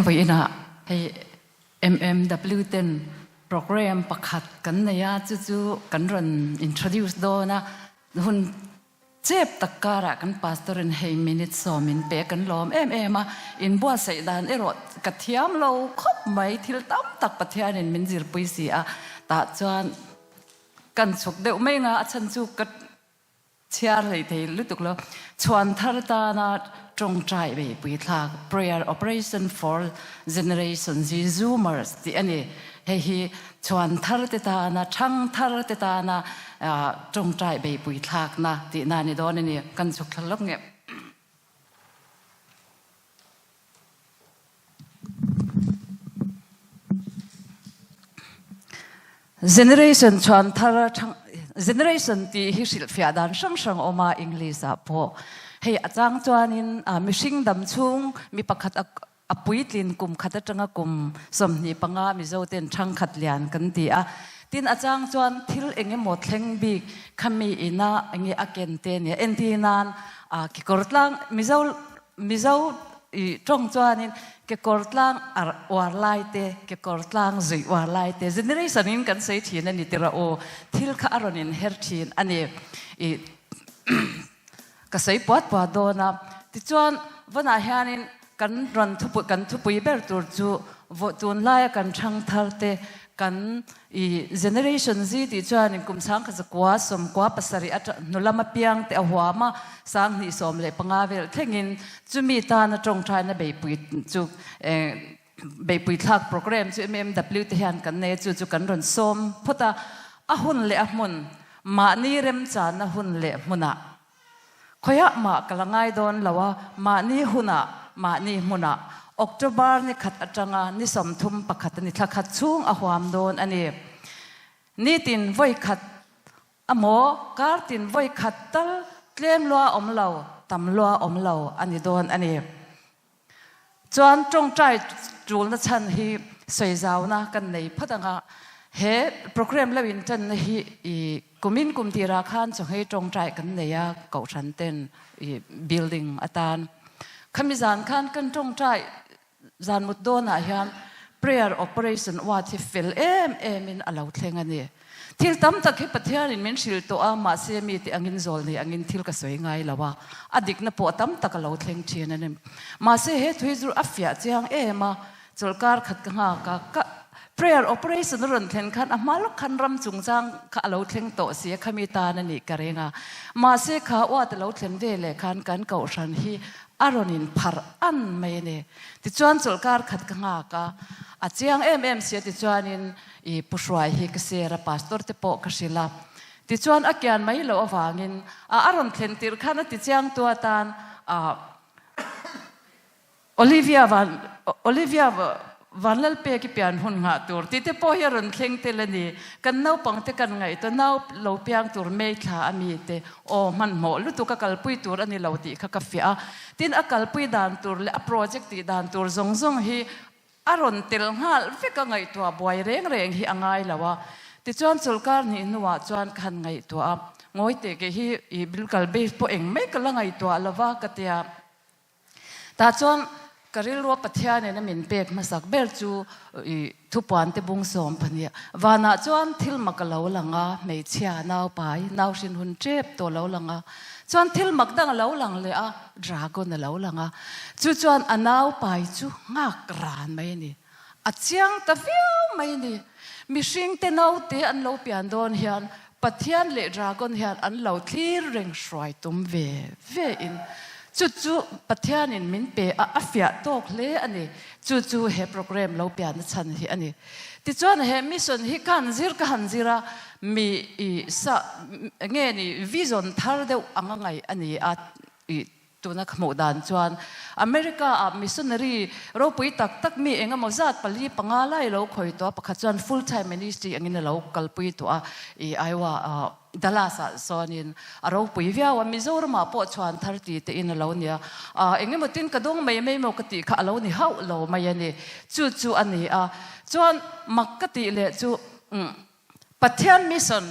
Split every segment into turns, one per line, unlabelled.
Vawiinah hei MMW ten program pakhat kan nei a, chu chu kan rawn introduce dawn a, hun chep tak karah kan pastor in hei minute sawmin pe kan lawm em em a, inbuatsaih dan erawh ka thiam lo khawp mai, thil tam tak Pathianin min zirpui si a, tah chuan kan chhuk deuh mai nga a chhan chu ka Chhiar hlei thei lutuk lo. Chhuan thar tana tawngtai beipui thlak Prayer Operation for Generation Z Zoomers tih a ni. Hei hi chhuan thar te tana, thang thar te tana tawngtai beipui thlakna tihna a ni dawn a ni. Kan chhuk thla lawk nge. Generation chuan thar generation tih hi hrilhfiah dan hrang hrang awm a English ah pawh hei a chang chuanin mihring dam chhung mi pakhat a puitlin kum khat atanga kum 25 Mizo ten thangkhat lian kan ti a tin a chang chuan thil engemaw thleng bik khami ina enge a ken te nia entir nan kekawr tlang Mizo Mizo i tawng chuanin kekawr tlang ar uar lai te, kekawr tlang zuih uar lai te generation in kan sawi thin a ni tira aw, thil kha a rawn in her thin a ni. I ka sawi puat puat dawn a, tichuan vawnah hianin kan rawn thupui kan thupui ber tur chu vaw tunlaia kan thang thar te kan I Generation Z tih chuanin kum 1900 97 atang hnu lama piang te a huam a, 2015 vel thlengin chumi tana tawngtaina beipui chu beipui thlak program chu MMW te hian kan nei a, chu chu kan rawn sawm phawt a, a hun leh a hmun, mahni remchanna hun leh hmunah Khawiah mah ka la ngai dawn lo a, mahni hunah, mahni hmunah October ni khat atanga ni 31 a ni thla khat chhung a huam dawn a ni. Nitin vawi khat amaw, kar tin vawi khat tal tlem lua awm lo, tam lua awm lo a ni dawn a ni. Chuan tawngtai tulna chhan hi sawizauna kan nei phawt ang a, he program lo intanna hi i kumin kum tirah khan chawhngei tawngtai kan nei a, kohhran ten i building atan. Khami zan khan kan tawngtai zan mut dawnah hian prayer operation ward hi fel em em in a lo thleng a ni. Thil tam tak hi Pathianin min hrilh tawh a, mahse mite angin zawl nei angin thil ka sawi ngai lo a, a dikna pawh tam tak a lo thleng thin a ni. Mahse he thu hi chu a fiah chiang em a, chawlhkar khat ka nghak a, ka prayer operation a rawn thlen khan a hma lawk khan ram chungchang kha a lo thleng tawh si a, khami tan a nih ka reng a. Mahse kha uat a lo thlen ve leh khan kan kohhran hi a rawn inpharh an mai a ni. Tichuan chawlhkar khat ka nghak a, a chiang em em si a tichuanin I Pu Hruai hi ka share a, pastor te pawh ka hrilh a. Tichuan a kian mai loh avangin a a rawn thlen tirh khan a ti chiang tu atan a Olivia van Olivia Vanlalpek i pian hun nghah tur tih te pawh hi a rawn thleng tel a ni. Kan naupang te kan ngaihtuah nau lo piang tur May thla a mi te aw hmanhmawh lutuk a kalpui tur a ni lo tih kha ka fiah a. Tin a kalpui dan tur leh a project tih dan tur zawng zawng hi A rawn tel nghal vek a ngaihtuah buai reng reng hi a ngai lo a. Tichuan chawlhkar hnih hnuah chuan ka han ngaihtuah a, ngawi teh kei hi i biblical base pawh eng mai ka la ngaihtuah lo va ka ti a. Tah chuan ka rilrua Pathianin a min pek hmasak ber chu i thupuan te bung sawm pahnih vanah chuan thil mak a lo lang a, hmeichhia naupai nau hrin hun tep tawh a lo lang a, chuan thil mak dang a lo lang leh a, Dragon a lo lang a, chu chuan a nau pai chu nghak ran mai a ni. A chiang ta viau mai a ni. Mihring te naute an lo pian dawn hian Pathian leh Dragon hian an lo thlir reng hruai tum ve ve in chu chu Pathianin min pe a, a fiah tawk hle a ni. Chu chu he program lo pianna chhan hi a ni. Tichuan he mission hi ka han zir ka han zir a, mi i sa nge ni vision thar deuh anga ngaih a ni a. I tuna ka hmuh dan chuan America ah missionary ropui tak tak mi eng emaw zat pali panga lai lo khawi tawh a, pakhat chuan full time ministry angin a lo kalpui tawh a, i Iowa ah Dallas ah sawnin a ropui viau a, Mizoram ah pawh chhuan thar ti te in a lo nia, ah eng emaw tin ka dawng mai mai maw ka tih kha a lo ni hauh lo mai a ni, chu chu a ni a, chuan mak ka tih leh chu umm Pathian mission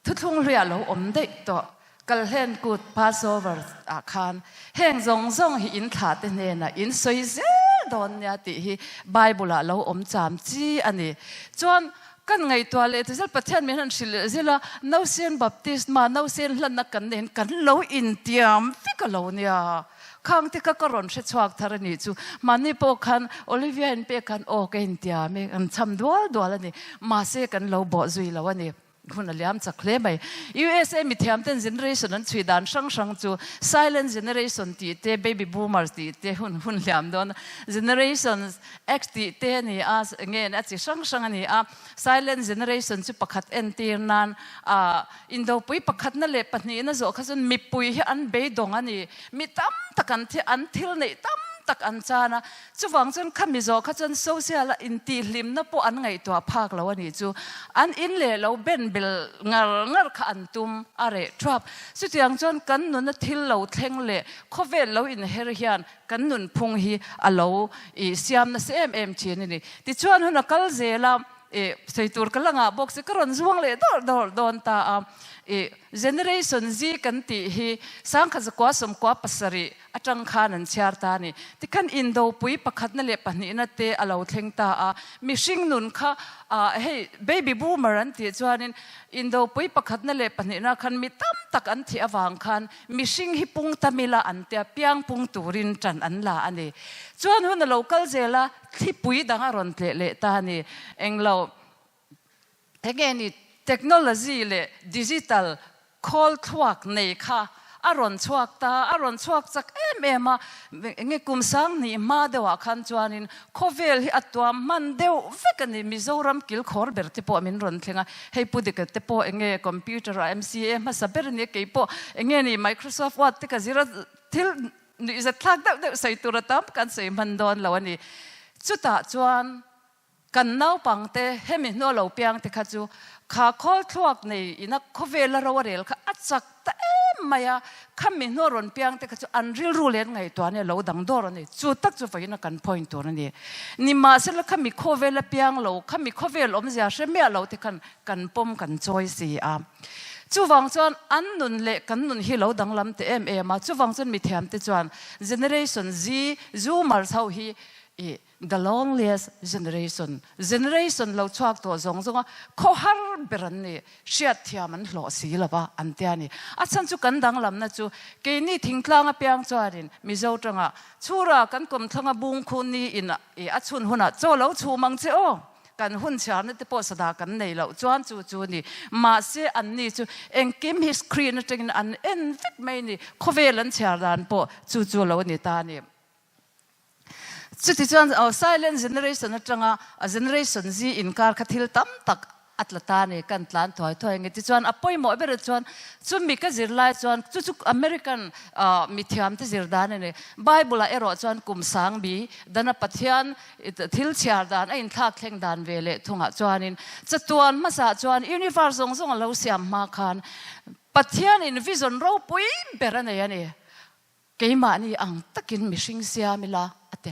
Thuthlung hluiah lo awm daih tawh Kalhlen kut Passover ah khan heng zawng zawng hi in thlah te hnenah in sawi zel zel dawn nia tih hi Bible ah lo awm cham chi a ni. Chuan kan ngaihtuah leh ta zel Pathian min han hrilh leh zel a, Nausen baptisma, nausen hlanna kan neih hian kan lo intiam vek a lo nia. Khang te kha ka rawn hre chhuak thar a nih chu. Mahni pawh khan Olivia in pek khan aw ka intiam e, kan cham dual dual a ni. Mahse kan lo bawh zui lo a ni. Hun a liam chak hle mai. USA mithiam ten generation an chhui dan hrang hrang chu silent generation tih te, baby boomers tih te hun hun liam dawn a, generation X tih te a ni a, nge a chi hrang hrang a ni a. Silent generation chu pakhat entir nan ah indopui pakhatna leh pahnihna zawh kha chuan mipui hi an beidawng a ni. Mi tam tak an thi, an thil neih tam tak an chan a. Chuvang chuan khami zawh kha chuan social a intihhlimna pawh an ngaihtuah phak lo a nih chu. An in leh lo ben bel ngar ngar kha an tum a reh thuap. Chutiang chuan kan nuna thil lo thleng leh khawvel lo inher hian kan nunphung hi a lo ih siam nasa em em thin a ni. Tichuan hun a kal zel a, ih sawi tur ka la ngah bawk si ka rawn zuang leh dawrh dawrh dawn ta a. Ih Generation Z kan tih hi sangkhat zakua sawmkua pasarih atang khan an chhiar ta a ni. Tikhan indopui pakhatna leh pahnihna te a lo thleng ta a, mihring nun kha ah hei baby boomer an tih chuanin indopui pakhatna leh pahnihna khan mi tam tak an thih avang khan mihring hi pung tam ila an tia piang pung turin tan an la a ni. Chuan hun a lo kal zel a, thlipui dang a rawn tleh leh ta a ni. Englo. Enge ni technology leh digital khawl thluak nei kha a rawn chhuak ta, a rawn chhuak chak em em a, enge kum sang hnih hma deuhah khan chuanin khawvel hi a tuam hman deuh vek a ni, Mizoram kilkhawr ber te pawh min rawn thleng a, hei Pu Dika te pawh enge computer ah MCA hmasa ber a nia, kei pawh enge ni Microsoft Word te ka zir a, thil nuihzat thlak deuh deuh sawi tur a tam kan sawi hman dawn lo a ni. Chutah chuan Kan naupangte hemi hnua lo piangte kha chu kha khawl thluak nei ina khawvela ro a rel kha a chak ta em mai a, khami hnua rawn piangte kha chu an rilru leh an ngaihtuah nia lo dang dawr a ni. Chu tak chu vawiin a kan point tur a ni. Nimahsela khami khawvela piang lo, khami khawvel awmzia hre miah lo te khan kan pawm kan chawi si a. Chuvang chuan an nun leh kan nun hi lo danglam te em em a, chuvang chuan mithiamte chuan Generation Z, Zoomers ho hi i The loneliest generation, generation lo chhuak tawh zawng zawng a, khaw har ber an ni, hriatthiam an hlawh si lo va an tia ni. A chhan chu kan danglamna chu keini thingtlang apiang chuanin Mizo tangah chhura kan kawmthlanga bung khu ni in a chhun hunah chaw lo chhum ang che aw, kan hun chhiarna te pawh sada kan nei loh chuan chu chu ni. Mahse anni chu engkim hi screen atangin an en vek mai ni, khawvel an chhiar dan pawh chu chu lo ni ta a ni. Chutichuan silent generation atanga generation Z inkar kha thil tam tak a tla ta a ni, kan tlan thuai thuai nge. Tichuan a pawimawh ber chuan chumi ka zir lai chuan chu chu American mithiamte zir dan a ni. Bible ah erawh chuan kum sang bi dana Pathian thil chhiar dan a inthlak thleng dan ve leh thungah chuanin chatuan hmasa chuan universe zawng zawng a lo siam hma khan Pathianin vision ropui ber a nei a ni. Keimahni ang takin mihring siam ila, a ti.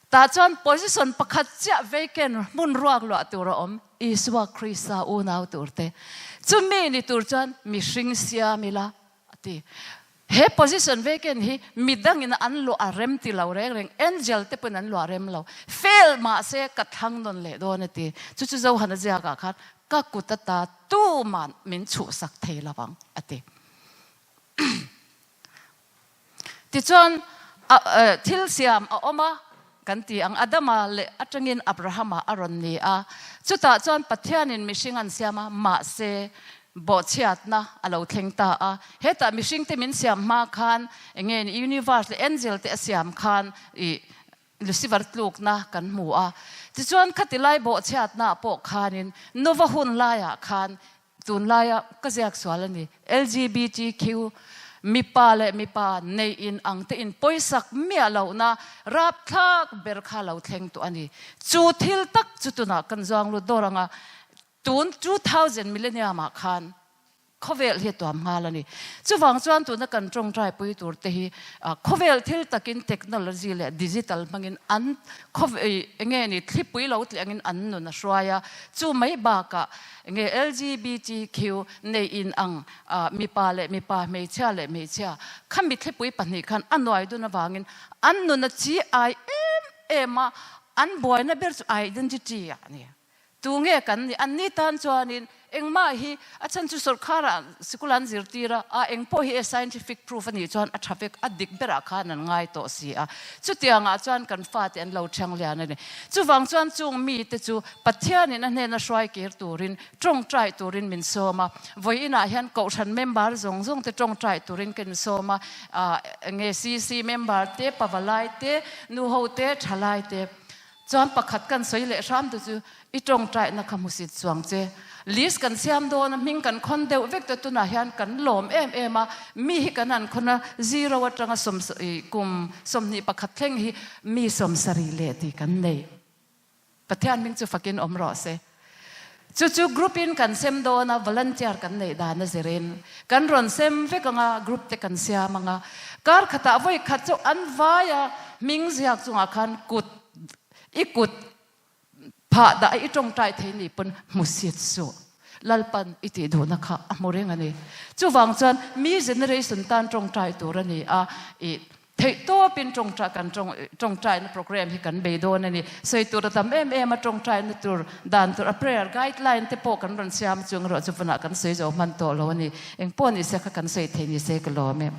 Tah chuan position pakhat chiah vacant hmun ruak luah tur a awm, Isua Krista unau turte. Chumi ni tur chuan mihring siam ila, a ti. He position vacant hi midangin an luah a rem ti lo reng reng, angel te pawhin an luah rem lo. Fail mahse ka thlang nawn leh dawn, a ti. Chu chu Johana ziakah khan ka kut ata tuman min chhuhsak thei lo ang, a ti. Tichuan, thil siam a awm a, kan ti ang, Adama leh atangin Abrahama a rawn ni a. Chutah chuan Pathianin mihring an siam a, mahse, bawhchhiatna a lo thleng ta a. Hetah mihringte min siam hma khan, enge ni, universe leh angel te a siam khan ih Lucifer tlukna kan hmu a. Tichuan, khati lai bawhchhiatnaah pawh khanin Nova hun laiah khan Tunlaia ka ziak sual a ni. LGBTQ, mipa leh mipa neih in ang te in pawisak miah lohna rapthlak ber kha lo thleng tawh a ni. Chu thil tak chu tunah kan zuang lut dawr ang a, tun 2000 millennium ah khan khawvel hi a tuam nghal a ni. Chuvang chuan tuna kan tawngtai pui tur te hi khawvel thil takin technology leh digital hmangin an khawvel enge ni thlipui lo tleh angin an nun a hruai a, chu mai bakah Nge LGBTQ nei in ang mipa leh mipa, hmeichhia leh hmeichhia kha mithlipui pahnih khan a nuai dun avangin an nun a chi ai em em a, an buaina ber chu identity ah a ni. Tunge kan nih? Anni tan chuanin engmah hi a chhan chu sawrkharah sikul an zirtir a, a eng pawh hi e scientific proof a nih chuan a tha vek, a dik berah khan an ngai tawh si a. Chutiangah chuan kan fate an lo thiang lian a ni. Chuvang chuan chung mite chu Pathianin a hnena hruai kir turin tawngtai turin min sawm a. Vawiinah hian Kohhran member zawng zawng te tawngtai turin ka insawm a, enge CC member te, pavalai te, nuho te, thalai te. Chuan pakhat kan sawi leh hram te chu i tawngtaihna kha hmusit chuang che. List kan siam dawn a, hming kan khawn deuh vek te tunah hian kan lawm em em a, mi hi kan han khawn a, zero atanga sawm kum 21 thleng hi mi 70 leh tih kan nei. Pathian hming chu fakin awm rawh se. Chu chu group in kan sem dawn a, volunteer kan neih dan a zirin kan rawn sem vek ang a, group te kan siam ang a. Kar khatah vawi khat chu an vai a, hming ziak chungah khan kut i kut phah dah a i tawngtai thei nih pawn hmu sit suh. Lalpan i tih duhna kha a hmu reng a ni. Chuvang chuan mi generation tan tawngtai tur a ni a, i Theihtawpin tawngtai kan tawngtaina program hi kan bei dawn a ni. Sawi tur a tam em em a, tawngtaina tur dan tur a prayer guideline te pawh kan rawn siam chung erawh chu vunah kan sawi zo hman tawh lo a ni. Engpawh ni se kha kan sawi thei ni se ka lawm e.